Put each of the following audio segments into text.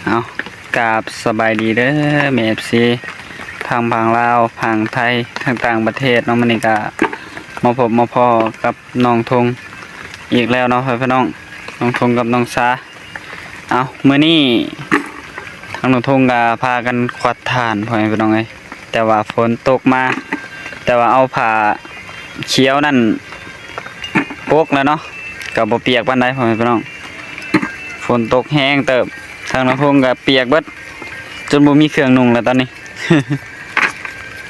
ເອົາ ກາບສະບາຍດີເດີແມ່ເອັຟຊີ ທັງຝັ່ງລາວ ຝັ່ງໄທ ທັງຕ່າງປະເທດເນາະ. ມື້ນີ້ກະມາພົບມາພໍ້ກັບນ້ອງທົງອີກແລ້ວເນາະ ພໍ່ແມ່ພີ່ນ້ອງ, ນ້ອງທົງກັບນ້ອງຊາ. ເອົາ ມື້ນີ້ທາງນ້ອງທົງກະພາກັນຂວັດຖ່ານ ພໍ່ແມ່ພີ່ນ້ອງເອີຍ. ແຕ່ວ່າຝົນຕົກມາ ແຕ່ວ່າເອົາຜ້າຂຽວນັ້ນປົກແລ້ວເນາະ ກໍບໍ່ປຽກປານໃດ ພໍ່ແມ່ພີ່ນ້ອງ. ຝົນຕົກແຮງເຕີບ ທາງນ້ອງທົງກໍປຽກເບິດ ຈົນບໍ່ມີເຄື່ອງນຸ່ງແລ້ວຕອນນີ້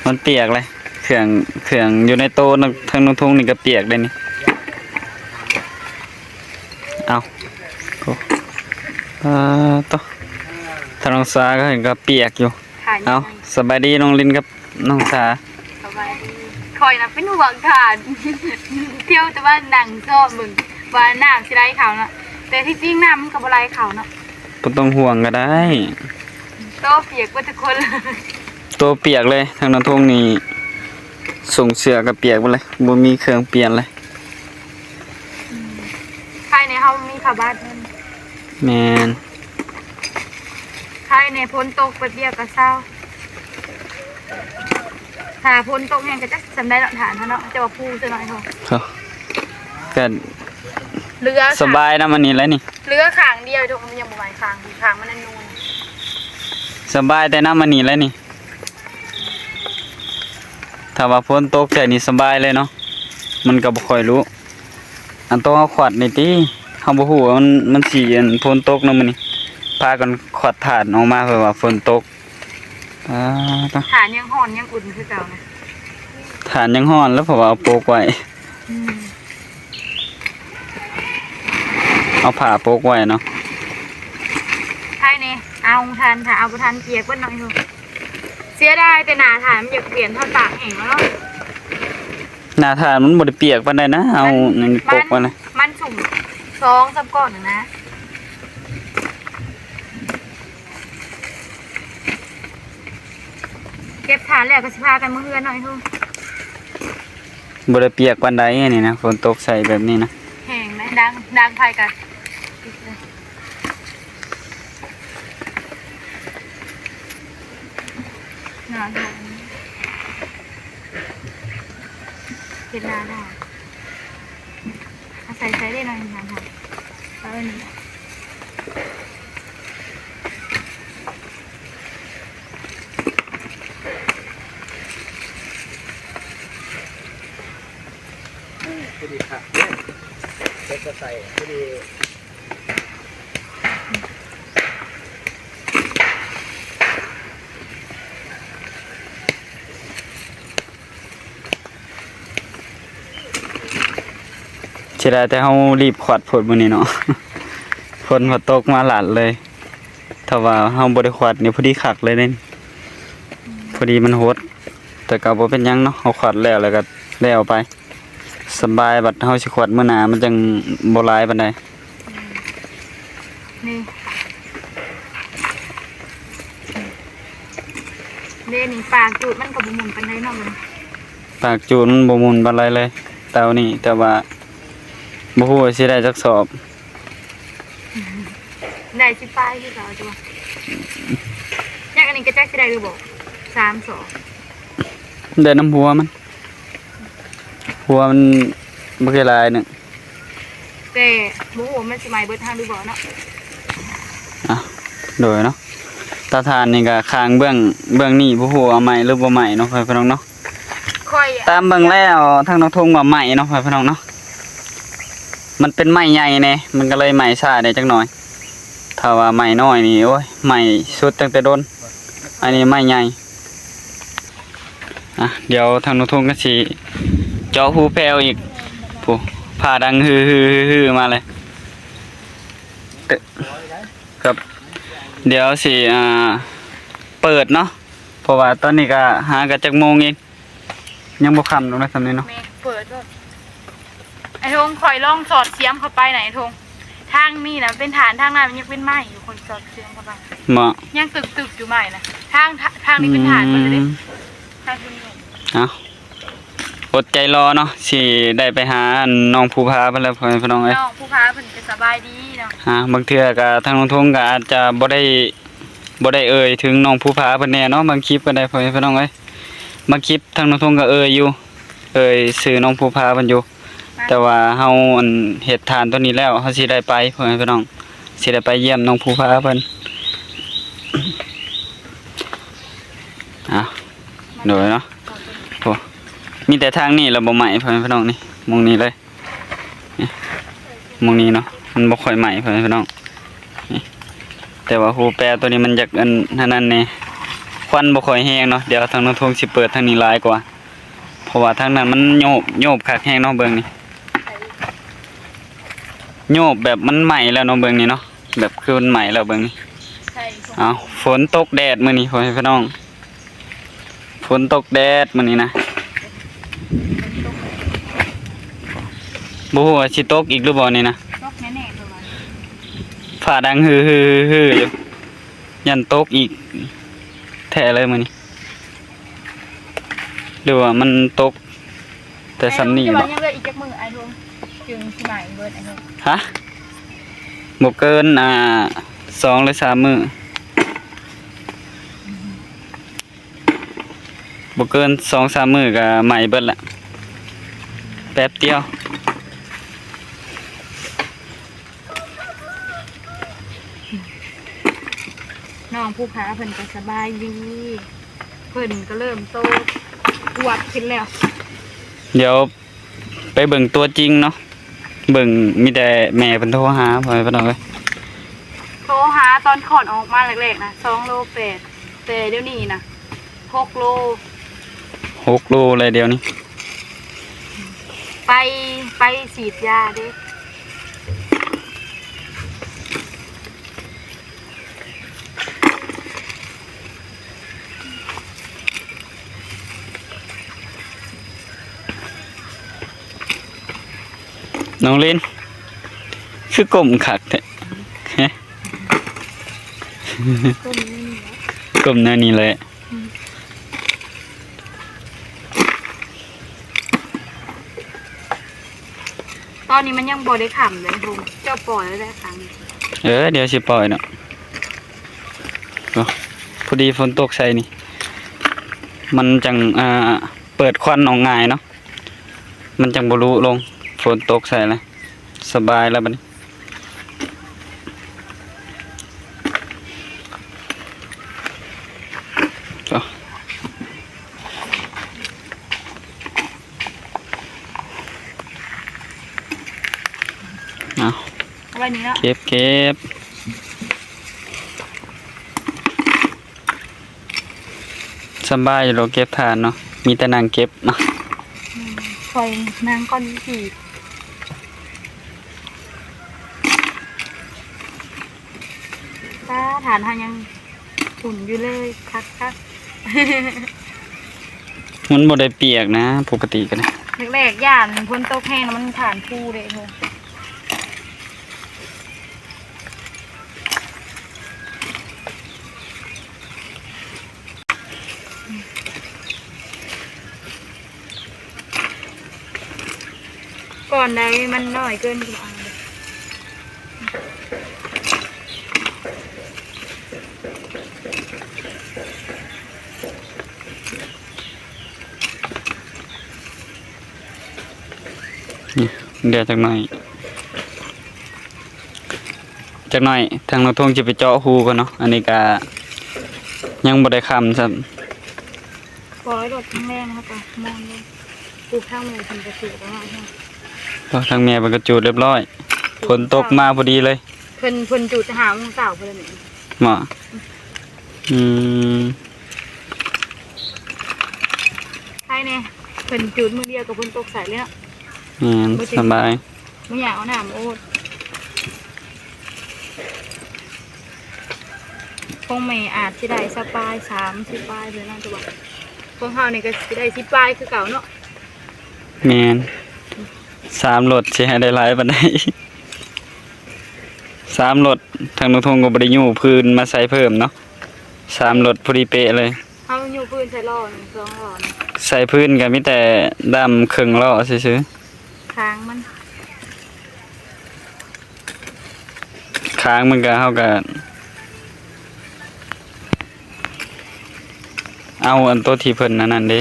ມັນປຽກເລີຍ. ເຄື່ອງ ເຄື່ອງຢູ່ໃນໂຕທາງນ້ອງທົງນີ້ກໍປຽກເດ້ນີ້. ເອົາ ໂອ້ ປາໂຕ ທາງນ້ອງຊາກໍ ກໍປຽກຢູ່. ເອົາ ສະບາຍດີນ້ອງລິນກັບນ້ອງສາ. ສະບາຍດີ. ຂ້ອຍນະເປັນຫ່ວງທ່ານ ທ່ຽວແຕ່ວ່ານັ່ງຊອມເບິ່ງວ່ານ້ຳຊິໄຫຼເຂົ້າເນາະ, ແຕ່ທີ່ຈິງນ້ຳມັນກໍບໍ່ໄຫຼເຂົ້າເນາະ. ບໍ່ຕ້ອງຫ່ວງກໍໄດ້ ໂຕປຽກເບິດທຸກຄົນ ໂຕປຽກເລີຍ. ທາງນ້ອງທົງນີ້ ສົ່ງເສື້ອກໍປຽກເບິດເລີຍ ບໍ່ມີເຄື່ອງປ່ຽນເລີຍ. ອືມ ພາຍໃນເຮົາມີຜ້າບາດ. ແມ່ນ. ພາຍໃນຝົນຕົກແປັບດຽວກໍເຊົາ. ຖ້າຝົນຕົກແຮງກໍຈັກສ່ຳໃດເນາະ ທ່ານເນາະ, ເຈົ້າວ່າພູຊະໜ້ອຍເນາະ. ກໍເຫຼືອ ສະບາຍນຳອັນນີ້ແຫຼະນີ້. ເຫຼືອຂ້າງດຽວ ທຸກຄົນ, ຍັງບໍ່ໄໝ້ຂ້າງ, ຂ້າງມັນຍັງນູນ. ສະບາຍແຕ່ນຳອັນນີ້ແຫຼະນີ້. ຖ້າວ່າຝົນຕົກໃສ່ນີ້ສະບາຍເລີຍເນາະ, ມັນກໍບໍ່ຄ່ອຍລຸ. ອັນໂຕເຮົາຂວັດນີ້ຕິ ເຮົາບໍ່ຮູ້ວ່າມັນ ມັນຊິ ອັນ ຝົນຕົກນຳມື້ນີ້. ພາກັນຂວັດຖ່ານອອກມາ ເພາະວ່າຝົນຕົກ. ອ່າ ຖ່ານຍັງຮ້ອນຍັງອຸ່ນຄືເກົ່ານະ. ຖ່ານຍັງຮ້ອນແລ້ວ ເພາະວ່າເອົາປົກໄວ້. ອືມ ເອົາຜ້າປົກໄວ້ເນາະ. ໃຜນີ້ເອົາທັນ ຖ້າເອົາບໍ່ທັນປຽກເບິດເນາະ. ເສຍດາຍແຕ່ໜ້າຖ່ານມັນຢາກປ່ຽນ ເຮົາຕາກແຫ້ງແລ້ວເນາະ. ໜ້າຖ່ານມັນບໍ່ໄດ້ປຽກປານໃດນະ ເອົາ ມັນ ອັນນີ້ປົກໄວ້ນະ. ມັນ ມັນຊຸ່ມສອງສາມກ້ອນນະ. ເກັບຖ່ານແລ້ວກໍຊິພາກັນເມືອເຮືອນເນາະ ໄອ້ໂທ. ບໍ່ໄດ້ປຽກປານໃດອັນນີ້ນະ, ຝົນຕົກໃສ່ແບບນີ້ນະ. ແຫ້ງນະ, ດັງ ດັງໄຟກໍ ໜ້າດອກ ເຮັດໜ້າດອກ. ເອົາໃສ່ ໃສ່ໄດ້ໜ້ອຍໜຶ່ງ ເອົາອັນນີ້ ພໍດີຄັກເດ້ ເຮັດໃສ່ພໍດີ. ເສຍດາຍແຕ່ເຮົາລີບຂວັດໂພດມື້ນີ້ເນາະ, ຝົນກໍຕົກມາຫຼາດເລີຍ. ຖ້າວ່າເຮົາບໍ່ໄດ້ຂວັດນີ້ ພໍດີຄັກເລີຍເດ້, ພໍດີມັນຫົດ. ແຕ່ກໍບໍ່ເປັນຫຍັງເນາະ, ເຮົາຂວັດແລ້ວ ແລ້ວກໍແລ້ວໄປ. ສະບາຍ, ບັດເຮົາຊິຂວັດມື້ໜ້າ ມັນຈັ່ງບໍ່ຫຼາຍປານໃດ. ອືມ ນີ້ ເດ້ນີ້ ປາກຈູດມັນກໍບໍ່ໝຸ່ນປານໃດເນາະ. ປາກຈູດມັນບໍ່ໝຸ່ນປານໃດເລີຍ ເຕົານີ້, ແຕ່ວ່າບໍ່ຮູ້ວ່າຊິໄດ້ຈັກສອບ. ໄດ້ສິບປາຍຄືເກົ່າ ແຕ່ວ່າ ຈັກອັນນີ້ກໍຈັກຊິໄດ້ຫຼືບໍ່ ສາມສອບ. ໄດ້ນຳຫົວມັນ. ຫົວມັນບໍ່ຄືຫຼາຍໜຶ່ງ ແຕ່ບໍ່ຮູ້ວ່າມັນຊິໄໝ້ເບິດຫັ້ນຫຼືບໍ່ເນາະ. ອ່ະ ໂດຍເນາະ, ເຕົາຖ່ານນີ້ກໍຂ້າງເບື້ອງ ເບື້ອງນີ້ບໍ່ຮູ້ວ່າໄໝ້ຫຼືບໍ່ໄໝ້ເນາະ ພໍ່ແມ່ພີ່ນ້ອງເນາະ. ຂ້ອຍຕາມເບິ່ງແລ້ວທາງນ້ອງທົງວ່າໄໝ້ເນາະ ພໍ່ແມ່ພີ່ນ້ອງເນາະ, ມັນເປັນໄມ້ໃຫຍ່ແດ່ ມັນກໍເລີຍໄໝ້ຊ້າແດ່ຈັກໜ້ອຍ. ຖ້າວ່າໄມ້ນ້ອຍນີ້ ໂອ້ຍ ໄໝ້ສຸດຕັ້ງແຕ່ດົນ, ອັນນີ້ໄມ້ໃຫຍ່. ອ່ະ ດຽວທາງນ້ອງທົງກໍຊິເຈາະຮູແປວອີກ. ຜູ້ ຟ້າດັງຮືໆໆໆມາເລີຍ. ເອີ ຄັບ ດຽວຊິ ອ່າ ເປີດເນາະ, ເພາະວ່າຕອນນີ້ກໍຫາກໍຈັກໂມງເອງ, ຍັງບໍ່ຄ່ຳດອກນະ ສ່ຳນີ້ເນາະ. ແມ່ນ ເປີດໂລດ. ໄອ້ທົງ ຂ້ອຍລອງສອດສຽມເຂົ້າໄປນະ ໄອ້ທົງ. ທາງນີ້ນະເປັນຖ່ານ, ທາງນັ້ນມັນຍັງເປັນໄມ້ຢູ່, ຂ້ອຍສອດສຽມເຂົ້າໄປ. ບໍ່ ຍັງຕຶກໆຢູ່ໄມ້ນະ. ທາງ ທາງນີ້ເປັນຖ່ານໝົດເລີຍເດ້. ອືມ ທາງນີ້. ເອົ້າ ອົດໃຈລໍເນາະ, ຊິໄດ້ໄປຫາອັນນ້ອງພູຜາເພິ່ນແລ້ວ ພໍ່ແມ່ພີ່ນ້ອງເອີຍ. ນ້ອງພູຜາເພິ່ນກໍສະບາຍດີເນາະ. ອ່າ ບາງເທື່ອກໍທາງນ້ອງທົງກໍອາດຈະບໍ່ໄດ້ ບໍ່ໄດ້ເອີ່ຍເຖິງນ້ອງພູຜາເພິ່ນແດ່ເນາະ ບາງຄລິບກໍໄດ້ ພໍ່ແມ່ພີ່ນ້ອງເອີຍ. ບາງຄລິບທາງນ້ອງທົງກໍເອີ່ຍຢູ່ ເອີ່ຍຊື່ນ້ອງພູຜາເພິ່ນຢູ່ ແຕ່ວ່າເຮົາ ອັນ ເຮັດທານຕົວນີ້ແລ້ວ ເຮົາຊິໄດ້ໄປ ພໍ່ແມ່ພີ່ນ້ອງ ຊິໄດ້ໄປຢ້ຽມນ້ອງພູຜາເພິ່ນ. ອ້າວ ໂດຍເນາະ ໂອ້ ມີແຕ່ທາງນີ້ລະບໍ່ໄໝ້ ພໍ່ແມ່ພີ່ນ້ອງ ນີ້ ໝ່ອງນີ້ເລີຍ. ນີ້ ໝ່ອງນີ້ເນາະ ມັນບໍ່ຄ່ອຍໄໝ້ ພໍ່ແມ່ພີ່ນ້ອງ ນີ້ ແຕ່ວ່າຮູແປໂຕນີ້ມັນຢາກ ອັນ ອັນນັ້ນແດ່ ຄວັນບໍ່ຄ່ອຍແຮງເນາະ. ດຽວທາງນ້ອງທົງຊິເປີດທາງນີ້ຫຼາຍກວ່າ ເພາະວ່າທາງນັ້ນມັນໂຍບ ໂຍບຄັກແຮງເນາະ. ເບິ່ງນີ້ ໂຍບແບບມັນໄໝ້ແລ້ວເນາະ ເບິ່ງນີ້ເນາະ ແບບຄືມັນໄໝ້ແລ້ວ ເບິ່ງນີ້. ເອົາ ຝົນຕົກແດດມື້ນີ້ ພໍ່ແມ່ພີ່ນ້ອງ ຝົນຕົກແດດມື້ນີ້ນະ ບໍ່ຮູ້ວ່າຊິຕົກອີກຫຼືບໍ່ນີ້ນະ ຕົກແນ່ໆ ເພິ່ນວ່າ ຟ້າດັງຮືໆໆຢູ່ ຢ້ານຕົກອີກແທ້ເລີຍມື້ນີ້ ຫຼືວ່າມັນຕົກແຕ່ສ່ຳນີ້ບໍ? ຍັງເຫຼືອອີກຈັກມື້ອ້າຍທົງ ຈຶ່ງຊິໄໝ້ເບິດອ້າຍທົງ? ຮະ ບໍ່ເກີນ ອ່າ ສອງຫຼືສາມມື້. ບໍ່ເກີນສອງສາມມື້ກໍໄໝ້ເບິດລະ ແປັບດຽວ. ນ້ອງພູຜາເພິ່ນກໍສະບາຍດີ ເພິ່ນກໍເລີ່ມໂຕອວບຂຶ້ນແລ້ວ ດຽວ ໄປເບິ່ງຕົວຈິງເນາະ ເບິ່ງມີແຕ່ແມ່ເພິ່ນໂທຫາ ພໍ່ແມ່ພີ່ນ້ອງເອີຍ ໂທຫາຕອນຄອດອອກມາແລກໆນະ ສອງໂລແປດ ແຕ່ດຽວນີ້ນະ ຫົກໂລ ຫົກໂລແລ້ວດຽວນີ້ ໄປ ໄປສີດຢາເດ້. ນ້ອງລິນ ຄືກົ້ມຄັກແທ້ ຮະ ກົ້ມແນວນີ້ແຫຼະ ອືມ ຕອນນີ້ມັນຍັງບໍ່ໄດ້ຄ່ຳເລີຍ ເຈົ້າປ່ອຍແລ້ວແຫຼະຄັ້ງນີ້ ເອີ ດຽວຊິປ່ອຍເນາະ ໂອ້ ພໍດີຝົນຕົກໃສ່ນີ້ ມັນຈັ່ງ ອ່າ ເປີດຄວັນອອກງ່າຍເນາະ ມັນຈັ່ງບໍ່ລຸລົງ ຝົນຕົກໃສ່ລະ ສະບາຍແລ້ວບັດນີ້ ເອົາ ເອົາໄວ້ນີ້ເນາະ ເກັບ ເກັບ. ສຳບາຍຢູ່ດອກເກັບຖ່ານເນາະ ມີແຕ່ນັ່ງເກັບເນາະ ອືມ ຂ້ອຍນັ່ງກ່ອນ ປ້າ ຖ່ານເຮົາຍັງອຸ່ນຢູ່ເລີຍ ຄັກໆ ມັນບໍ່ໄດ້ປຽກນະ ປົກກະຕິກໍໄດ້ ແລກໆ ຢ້ານຝົນຕົກແຮງ ແລ້ວມັນຖ່ານຟູເດ້. ກ່ອນໃດມັນນ້ອຍເກີນ ນີ້ ເຫຼືອຈັກໜ້ອຍ ຈັກໜ້ອຍ ທາງນ້ອງທົງຊິໄປເຈາະຮູກ່ອນເນາະ ອັນນີ້ກະຍັງບໍ່ໄດ້ຄ່ຳຊ້ຳ ບໍ່ໄດ້ລົດ ທາງແລງເຮົາກະມອງເລີຍ ປູກທາງແມ່ເພິ່ນກະຈູດແລ້ວເນາະ ທາງແມ່ເພິ່ນກະຈູດຮຽບຮ້ອຍ ຝົນຕົກມາພໍດີເລີຍ ເພິ່ນ ເພິ່ນຈູດແຕ່ຫ້າໂມງເຊົ້າພຸ້ນແຫຼະ ເໝາະ ອືມ ໃຄແດ່ ເພິ່ນຈູດມື້ດຽວກໍຝົນຕົກໃສ່ເລີຍເນາະ ແມ່ນ ສະບາຍ ບໍ່ຢາກເອົານ້ຳໂອດ ຂອງແມ່ອາດຊິໄດ້ຊາວປາຍ ສາມສິບປາຍເລີຍນະ ແຕ່ວ່າຂອງເຮົານີ້ກໍຊິໄດ້ສິບປາຍຄືເກົ່າເນາະ ແມ່ນ ສາມລົດຊິໃຫ້ໄດ້ຫຼາຍປານໃດ ສາມລົດ ທາງນ້ອງທົງກໍບໍ່ໄດ້ຍູ້ພື້ນມາໃສ່ເພີ່ມເນາະ ສາມລົດພໍດີເປະເລີຍ ເຮົາຍູ້ພື້ນໃສ່ລໍ້ໜຶ່ງ ສອງລໍ້ ໃສ່ພື້ນກໍມີແຕ່ດ້າມເຄິ່ງລໍ້ຊື່ໆ ຄາງມັນ ຄາງມັນກໍ ເຮົາກໍ ເອົາອັນໂຕທີ່ເພິ່ນອັນນັ້ນເດ້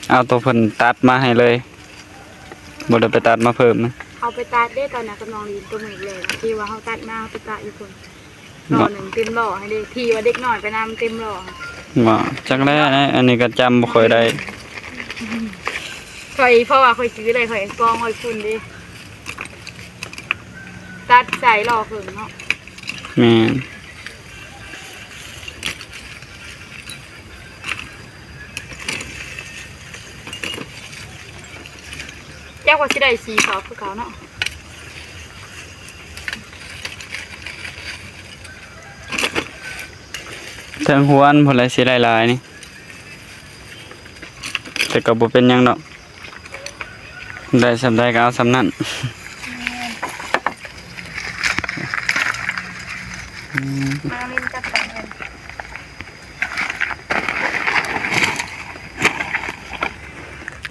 ເອົາໂຕເພິ່ນຕັດມາໃຫ້ເລີຍ ບໍ່ໄດ້ໄປຕັດມາເພີ່ມນະ. ເອົາໄປຕັດເດ້ ຕອນນັ້ນກັບນ້ອງລີນ ໂຕມື້ແລກທີ່ວ່າເຮົາຕັດມາ ເຮົາໄປປະຢູ່ພຸ້ນ ຫຼໍ່ໜຶ່ງເຕັມຫຼໍ່ຫັ້ນເດ້ ທີ່ວ່າເດັກນ້ອຍໄປນຳເຕັມຫຼໍ່. ບໍ່ ຈັກແລ້ວນະ ອັນນີ້ກໍຈຳບໍ່ຄ່ອຍໄດ້. ຂ້ອຍ ເພາະວ່າຂ້ອຍຈື່ໄດ້ ຂ້ອຍກອງໄວ້ພຸ້ນເດ້ ຕັດໃສ່ຫຼໍ່ເຄິ່ງເນາະ. ແມ່ນ. ຈັກວ່າຊິໄດ້ສີ່ສອບຄືເກົ່າເນາະ. ເທິງຮວນພຸ້ນແຫຼະຊິໄດ້ຫຼາຍນີ້ ແຕ່ກໍບໍ່ເປັນຫຍັງດອກ. ໄດ້ສ່ຳໃດກໍເອົາສ່ຳນັ້ນ. ມາຫຼິ້ນກັບກັນເລີຍ.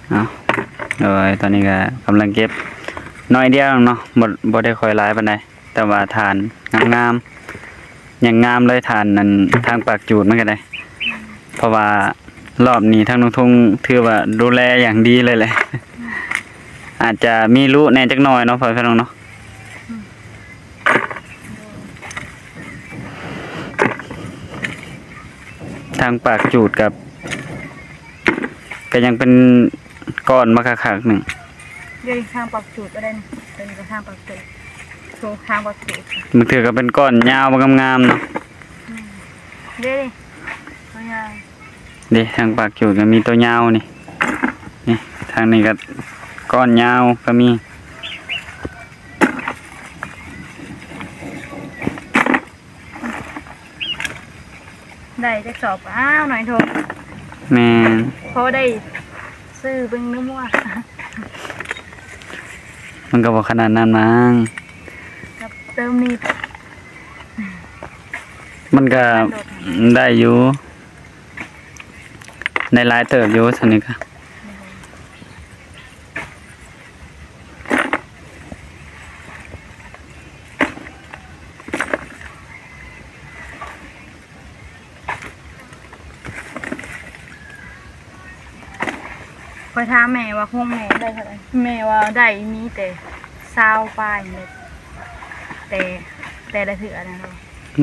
ເອົາ ໂດຍ ຕອນນີ້ກໍກຳລັງເກັບໜ້ອຍດຽວເນາະ ບໍ່ ບໍ່ໄດ້ຄ່ອຍຫຼາຍປານໃດ. ແຕ່ວ່າຖ່ານງາມໆ ຍັງງາມເລີຍ ຖ່ານອັນທາງປາກຈູດມັນກໍໄດ້ ເພາະວ່າລອບນີ້ທາງນ້ອງທຸງຖືວ່າດູແລຢ່າງດີເລີຍແຫຼະ. ອືມ ອາດຈະມີລຸແດ່ຈັກໜ້ອຍເນາະ ພໍ່ແມ່ພີ່ນ້ອງເນາະ. ອືມ ທາງປາກຈູດກັບ ກໍຍັງເປັນກ້ອນມາຄັກໆໜຶ່ງ. ເດ ທາງປາກຈູດກໍໄດ້ນີ້ ເປັນກະທາງປາກຈູດ ໂຊທາງປາກຈູດ. ບາງເທື່ອກໍເປັນກ້ອນຍາວງາມໆເນາະ. ອືມ ເດ ຕົວຍາວ ເດ ທາງປາກຈູດກໍມີຕົວຍາວນີ້ ນີ້ ທາງນີ້ກໍກ້ອນຍາວກໍມີ. ໄດ້ຈັກສອບ ອ້າວ ໜ້ອຍໂທ. ແມ່ນ ພໍໄດ້ຊື້ເບິ່ງເນື້ອງົວ. ມັນກໍບໍ່ຂະໜາດນັ້ນມັ້ງ ກັບເຕີມນີ້ ມັນກໍໄດ້ຢູ່ ໄດ້ຫຼາຍເຕີບຢູ່ ສ່ຳນີ້ກໍ. ຂ້ອຍຖາມແມ່ວ່າ ຂອງແມ່ໄດ້ເທົ່າໃດ ແມ່ວ່າໄດ້ມີແຕ່ຊາວປາຍເມັດ ແຕ່ ແຕ່ລະເທື່ອນະ.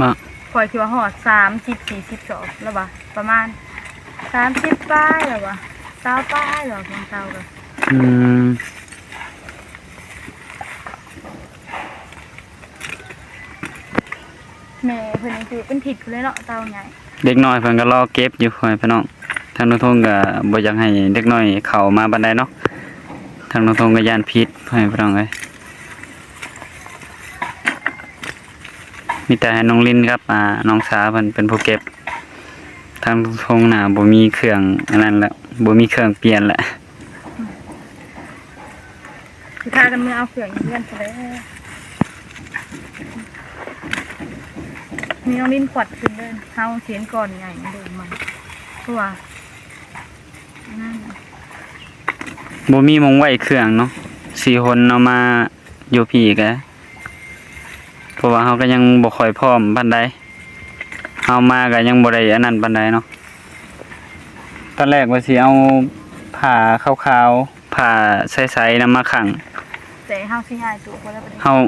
ມາ ຂ້ອຍຄິດວ່າຮອດສາມສິບ ສີ່ສິບສອບແລ້ວວ່າ ປະມານສາມສິບປາຍແລ້ວວ່າ ຊາວປາຍແລ້ວ ຂອງເຮົາກໍ. ອືມ ແມ່ເພິ່ນຍັງຖືເປັນທິດພຸ້ນເລີຍເນາະ ເຕົາໃຫຍ່. ເດັກນ້ອຍເພິ່ນກໍລໍເກັບຢູ່ ພໍ່ແມ່ພີ່ນ້ອງ. ທາງນ້ອງທົງກໍບໍ່ຢາກໃຫ້ເດັກນ້ອຍເຂົ້າມາປານໃດເນາະ ທາງນ້ອງທົງກໍຢ້ານຜິດ ພໍ່ແມ່ພີ່ນ້ອງເອີຍ. ມີແຕ່ໃຫ້ນ້ອງລິນກັບ ອາ ນ້ອງສາເພິ່ນເປັນຜູ້ເກັບ. ທາງທົ່ງນາບໍ່ມີເຄື່ອງອັນນັ້ນແລ້ວ ບໍ່ມີເຄື່ອງປ່ຽນແລ້ວ. ຊິພາກັນເມືອເອົາເຄື່ອງຢູ່ເຮືອນພຸ້ນແຫຼະ. ມີນ້ອງລິນຂວັດຂຶ້ນເດີ ເຮົາຊິເຫັນກ້ອນໃຫຍ່ເດີມັນ ເພາະວ່າ ອັນນັ້ນ ບໍ່ມີໝ່ອງໄວ້ເຄື່ອງເນາະ ສີ່ຄົນເອົາມາຢູ່ພີ້ກະ ເພາະວ່າເຮົາກະຍັງບໍ່ຄ່ອຍພ້ອມປານໃດ ເຮົາມາກະຍັງບໍ່ໄດ້ອັນນັ້ນປານໃດເນາະ. ຕອນແລກວ່າຊິເອົາຜ້າຂາວໆ ຜ້າໃສໆນຳມາຂັງ ແຕ່ເຮົາຊິຍ້າຍຕູ້ບໍ່ໄດ້ປານໃດ ເຮົາ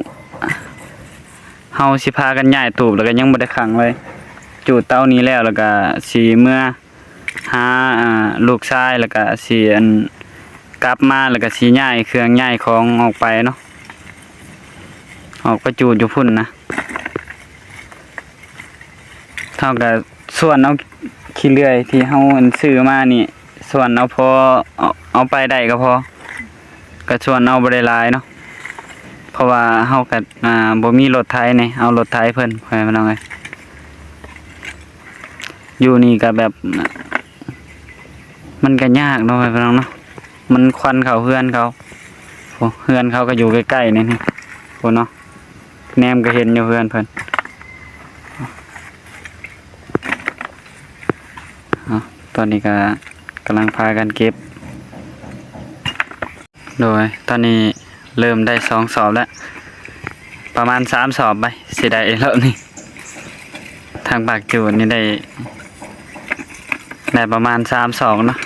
ເຮົາຊິພາກັນຍ້າຍຕູບ ແລ້ວກະຍັງບໍ່ໄດ້ຂັງເລີຍ. ຈູດເຕົານີ້ແລ້ວ ແລ້ວກະຊິເມືອ ຫາ ອ່າ ລູກຊາຍ ແລ້ວກະຊິ ອັນ ກັບມາ ແລ້ວກະຊິຍ້າຍເຄື່ອງຍ້າຍຂອງອອກໄປເນາະ ອອກໄປຈູດຢູ່ພຸ້ນນະ. ເຮົາກະສ່ວນເອົາຂີ້ເລື່ອຍທີ່ເຮົາ ອັນ ຊື້ມານີ້ ສ່ວນເອົາພໍ ເອົາ ເອົາໄປໄດ້ກະພໍ ກະສ່ວນເອົາບໍ່ໄດ້ຫຼາຍເນາະ ເພາະວ່າເຮົາກະ ອ່າ ບໍ່ມີລົດໄຖນີ້ ເອົາລົດໄຖເພິ່ນ ພໍ່ແມ່ພີ່ນ້ອງເອີຍ. ຢູ່ນີ້ກະແບບ ມັນກະຍາກເນາະ ພໍ່ແມ່ພີ່ນ້ອງເນາະ ມັນຄວັນເຂົ້າເຮືອນເຂົາ. ໂອ້ ເຮືອນເຂົາກະຢູ່ໃກ້ໆນີ້ ພຸ້ນເນາະ ແນມກະເຫັນຢູ່ເຮືອນເພິ່ນ. ເອົາ ຕອນນີ້ກະກຳລັງພາກັນເກັບ ໂດຍ ຕອນນີ້ເລີ່ມໄດ້ສອງສອບແລ້ວ ປະມານສາມສອບໄປ ຊິໄດ້ລອບນີ້. ທາງປາກຈູດນີ້ໄດ້ ໄດ້ປະມານສາມສອກເນາະ.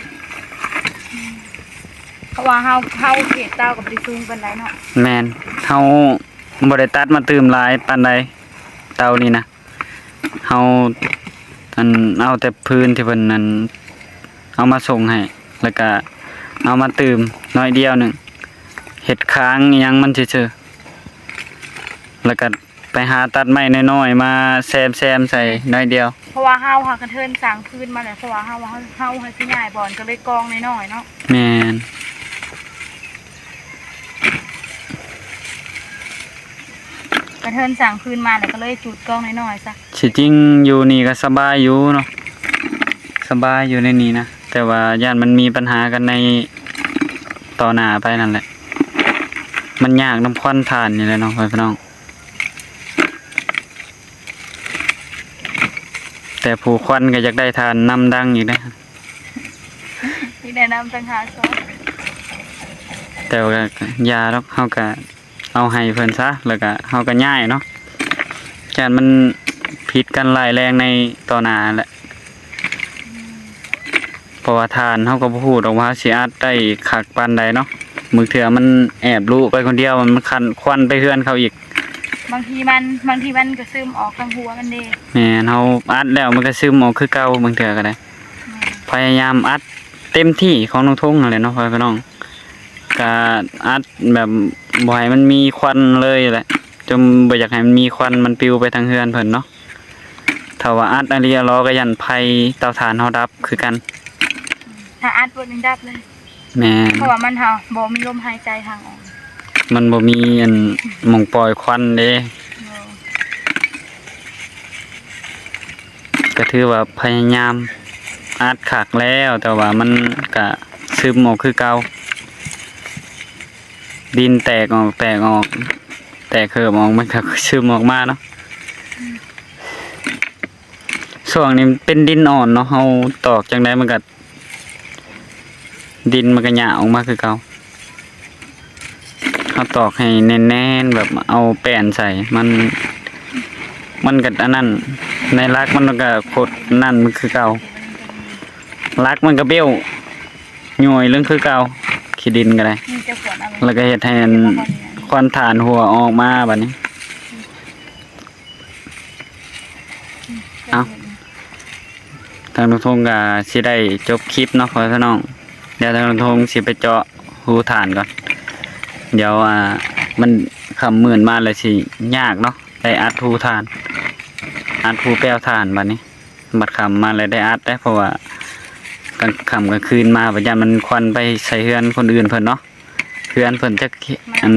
ເພາະວ່າເຮົາ ເຮົາເຂດເຕົາກໍບໍ່ໄດ້ສູງປານໃດເນາະ. ແມ່ນ ເຮົາບໍ່ໄດ້ຕັດມາຕື່ມຫຼາຍປານໃດ ເຕົານີ້ນະ. ເຮົາ ອັນ ເອົາແຕ່ພື້ນທີ່ເພິ່ນ ອັນ ເອົາມາສົ່ງໃຫ້ ແລ້ວກະເອົາມາຕື່ມໜ້ອຍດຽວໜຶ່ງ ເຮັດຄາງອີ່ຫຍັງມັນຊື່ໆ ແລ້ວກະໄປຫາຕັດໄມ້ນ້ອຍໆ ມາແຊມໆໃສ່ໜ້ອຍດຽວ. ເພາະວ່າເຮົາຫາກະເທີນສ້າງພື້ນມາແລ້ວ ເພາະວ່າເຮົາ ເຮົາ ເຮົາໃຫ້ຂະຫຍາຍບ່ອນ ກໍເລີຍກອງນ້ອຍໆເນາະ. ແມ່ນ. ກະເທີນສ້າງພື້ນມາແລ້ວກໍເລີຍຈູດກອງນ້ອຍໆຊະ. ທີ່ຈິງຢູ່ນີ້ກໍສະບາຍຢູ່ເນາະ ສະບາຍຢູ່ໃນນີ້ນະ ແຕ່ວ່າຢ້ານມັນມີບັນຫາກັນໃນຕໍ່ໜ້າໄປນັ້ນແຫຼະ. ມັນຍາກນຳຄວັນຖ່ານນີ້ແຫຼະເນາະ ພໍ່ແມ່ພີ່ນ້ອງ. ແຕ່ຜູ້ຄວັນກໍຢາກໄດ້ຖ່ານນຳດັງອີກເດ້. ມີແນະນຳຕັ້ງຫ້າສອງ ແຕ່ວ່າຢ່າດອກ ເຮົາກະເອົາໃຫ້ເພິ່ນຊະ ແລ້ວກະເຮົາກະຍ້າຍເນາະ ຢ້ານມັນຜິດກັນຮ້າຍແຮງໃນຕໍ່ໜ້າຫັ້ນແຫຼະ. ເພາະວ່າຖ່ານເຮົາກໍບໍ່ຮູ້ດອກວ່າເຮົາຊິອັດໄດ້ຄັກປານໃດເນາະ ບາງເທື່ອມັນແອບລຸໄປຄົນດຽວ ມັນຄັນຄວັນໄປເຮືອນເຂົາອີກ. ບາງທີມັນ ບາງທີມັນກໍຊຶມອອກທາງຫົວມັນເດ້. ແມ່ນ ເຮົາອັດແລ້ວມັນກໍຊຶມອອກຄືເກົ່າ ບາງເທື່ອກໍໄດ້. ແມ່ນ ພະຍາຍາມອັດເຕັມທີ່ຂອງນ້ອງທົງຫັ້ນແຫຼະເນາະ ພໍ່ແມ່ພີ່ນ້ອງ. ກະອັດແບບບໍ່ໃຫ້ມັນມີຄວັນເລີຍແຫຼະ ຈົນບໍ່ຢາກໃຫ້ມັນມີຄວັນ ມັນປິວໄປທາງເຮືອນເພິ່ນເນາະ. ຖ້າວ່າອັດອີ່ຫຼີອີ່ຫຼໍກໍຢ້ານໄຟເຕົາຖ່ານເຮົາດັບຄືກັນ. ຖ້າອັດເບິດນີ້ດັບເລີຍ. ແມ່ນ ເພາະວ່າມັນ ເຮົາບໍ່ມີລົມຫາຍໃຈທາງອອກ ມັນບໍ່ມີອັນໝ່ອງປ່ອຍຄວັນເດ້. ໂດຍ ກໍຖືວ່າພະຍາຍາມອັດຄັກແລ້ວ ແຕ່ວ່າມັນກະຊຶມອອກຄືເກົ່າ ດິນແຕກອອກ ແຕກອອກ ແຕກເຂີບອອກ ມັນກໍຊຶມອອກມາເນາະ. ຊ່ວງນີ້ມັນເປັນດິນອ່ອນເນາະ ເຮົາຕອກຈັ່ງໃດມັນກໍ ດິນມັນກໍຫຍ້າອອກມາຄືເກົ່າ. ເຮົາຕອກໃຫ້ແໜ້ນໆ ແບບເອົາແປ້ນໃສ່ ມັນ ມັນກໍອັນນັ້ນ ໃນຫຼັກມັນກໍຄົດນັ້ນຄືເກົ່າ ຫຼັກມັນກໍເບ້ວ ຍ່ອຍລົງຄືເກົ່າ ຂີ້ດິນກໍໄດ້. ແລ້ວກໍເຮັດໃຫ້ອັນຄວັນຖ່ານຫົວອອກມາບາດນີ້. ເອົ້າ ທາງລຸງທົງກໍຊິໄດ້ຈົບຄລິບເນາະ ພໍ່ແມ່ພີ່ນ້ອງ. ດຽວທາງລຸງທົງຊິໄປເຈາະຮູຖ່ານກ່ອນ. ດຽວ ອ່າ ມັນຄ່ຳມືດມາແລ້ວຊິຍາກເນາະ ໄດ້ອັດຮູຖ່ານ ອັດຮູແປວຖ່ານບາດນີ້. ບັດຄ່ຳມາແລ້ວໄດ້ອັດໄດ໋ ເພາະວ່າກາງຄ່ຳກາງຄືນມາ ບາດຢ້ານມັນຄວັນໄປໃສ່ເຮືອນຄົນອື່ນເພິ່ນເນາະ. ເຮືອນເພິ່ນຈັກ ອັນ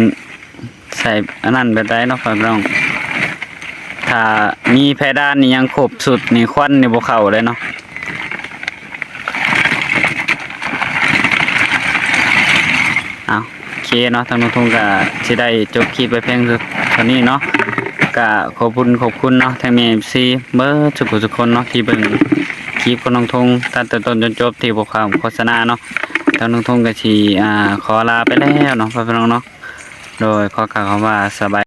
ໃສ່ອັນນັ້ນແບບໃດເນາະ ພໍ່ແມ່ພີ່ນ້ອງ. ຖ້າມີແພດານອີ່ຫຍັງຄົບຊຸດນີ້ ຄວັນນີ້ບໍ່ເຂົ້າເລີຍເນາະ. ເອົາ ໂອເຄເນາະ ທາງນ້ອງທົງກໍຊິໄດ້ຈົບຄລິບໄວ້ພຽງເທົ່ານີ້ເນາະ. ກໍຂອບຄຸນ ຂອບຄຸນເນາະ ທັງແມ່ ເອັຟຊີ ເບິດທຸກຜູ້ທຸກຄົນເນາະ ທີ່ເບິ່ງຄລິບຂອງນ້ອງທົງຕັ້ງແຕ່ຕົ້ນຈົນຈົບ ທີ່ບໍ່ຂ້າມໂຄສະນາເນາະ. ທາງນ້ອງທົງກໍຊິ ອ່າ ຂໍລາໄປແລ້ວເນາະ ພໍ່ແມ່ພີ່ນ້ອງເນາະ. ໂດຍ ຂໍກ່າວຄຳວ່າສະບາຍ